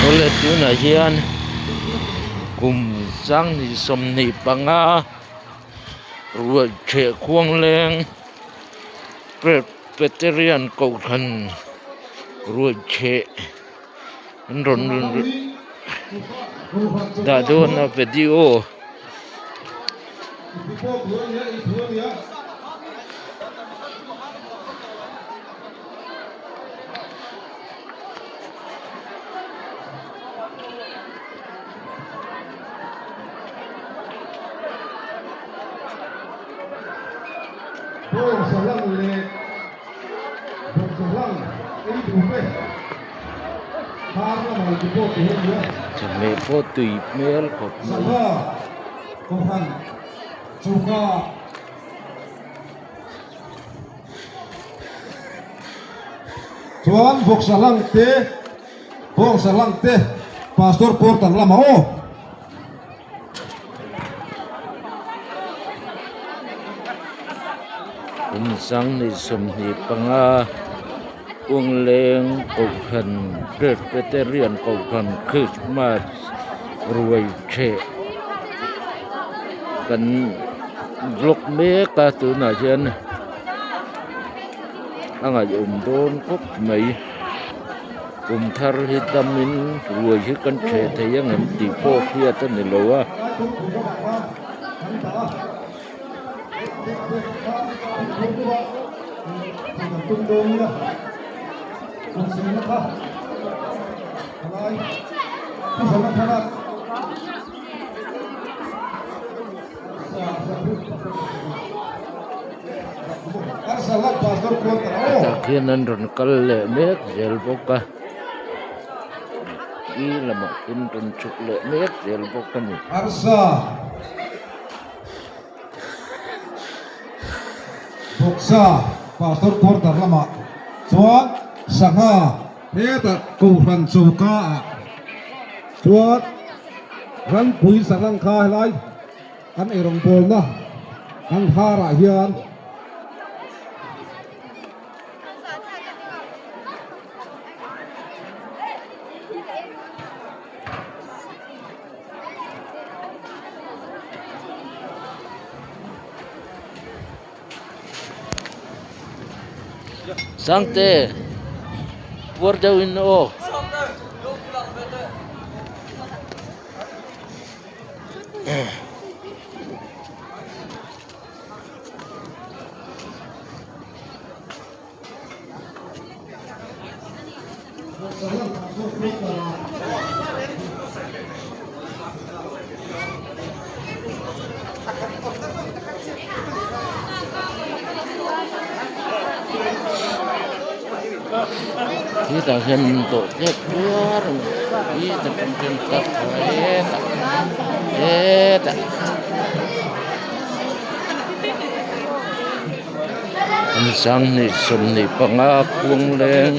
Awle tunah hian kum sanghnih 25 ruai theh khuang leng Presbyterian kohhran ruai theh an rawn dah dawn a video. Chawhmeh pawh tui hmel khawp mai. Chuan vawksa hlang te bawngsa hlang te pastor portal lamah aw. Kum 2025 Uangleng Kohhran Presbyterian Kohhran Christmas ruai theh kan vlog mek a tunah hian a ngaihawm dawn khawp mai kum thar hi damin ruai hi kan theh thei ang em tih pawh hriat a ni lo a. Hetah khian an rawn kal leh mek zel bawk a i lamah khian rawn chhuk leh mek zel bawk a ni. Vawksa pastor quarter lamah chuan sangha hetah kohhran choka ah chuan Rangpui sangang kha helai kan eirawngbawlna kan harah hian Sangte puar deuh in aw. Hetah hian dawh tlek tuar a ni hetah hian hetah hetah. 2025 khuang leng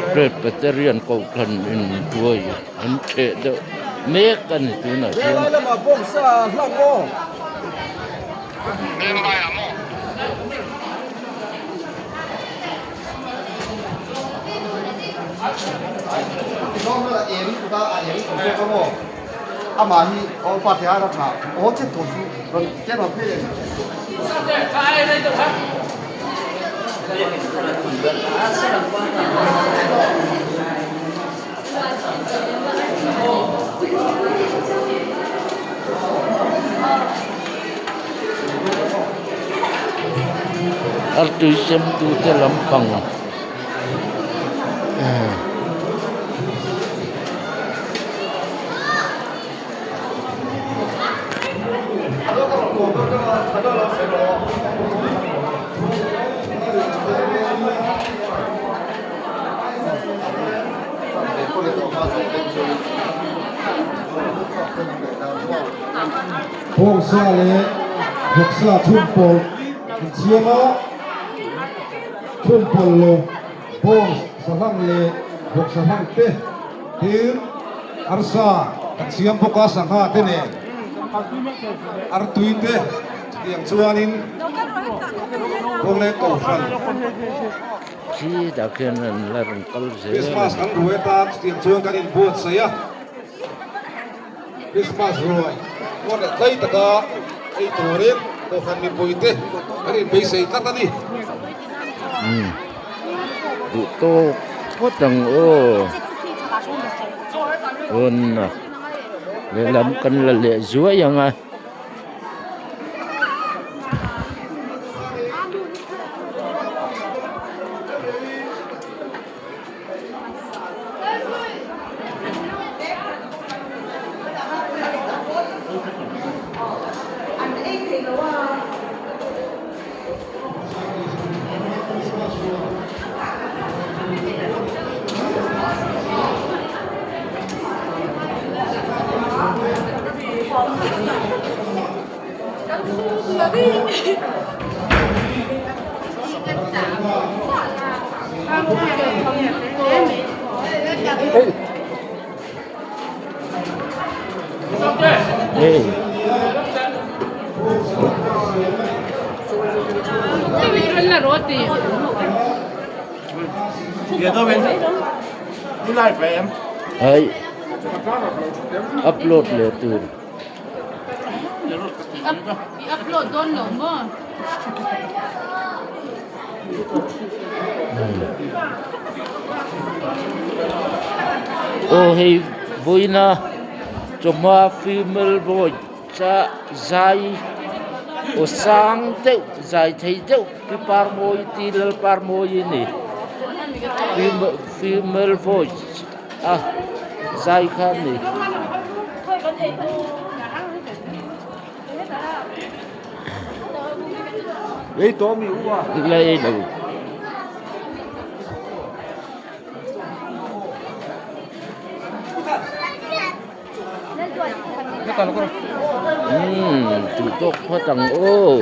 Presbyterian kohhran inbuai an theh deuh mek a ni tunah hian. Artui sem tute lampang. Bawngsa leh vawksa chhunpawlh an siam a, chhunpawlh lo bawng sahlang leh vawksa hlang te tin arsa kan siam bawk a sangha te nen artui te chutiang chuanin. Kawngleng Kohhran. Khi dah khian an la rawn kal zel a ni. Krismas kan ruai atan chutiang chuan kan inbuatsaih a, Krismas ruai muan leh tlai taka ei turin Kohhran mipuite kan inbeisei tlat a ni. Umm duh tawk phawt ang aw rawn lehlam kan la leh zuai ang a. Hei upload leh tur. Aw hei vawiina chawhma female boy cha zai aw sang deuh zai thei deuh pi parmawi ti lal parmawi a ni female voice a zai kha a ni. Lai lo. Umm duh tawk phawt ang aw.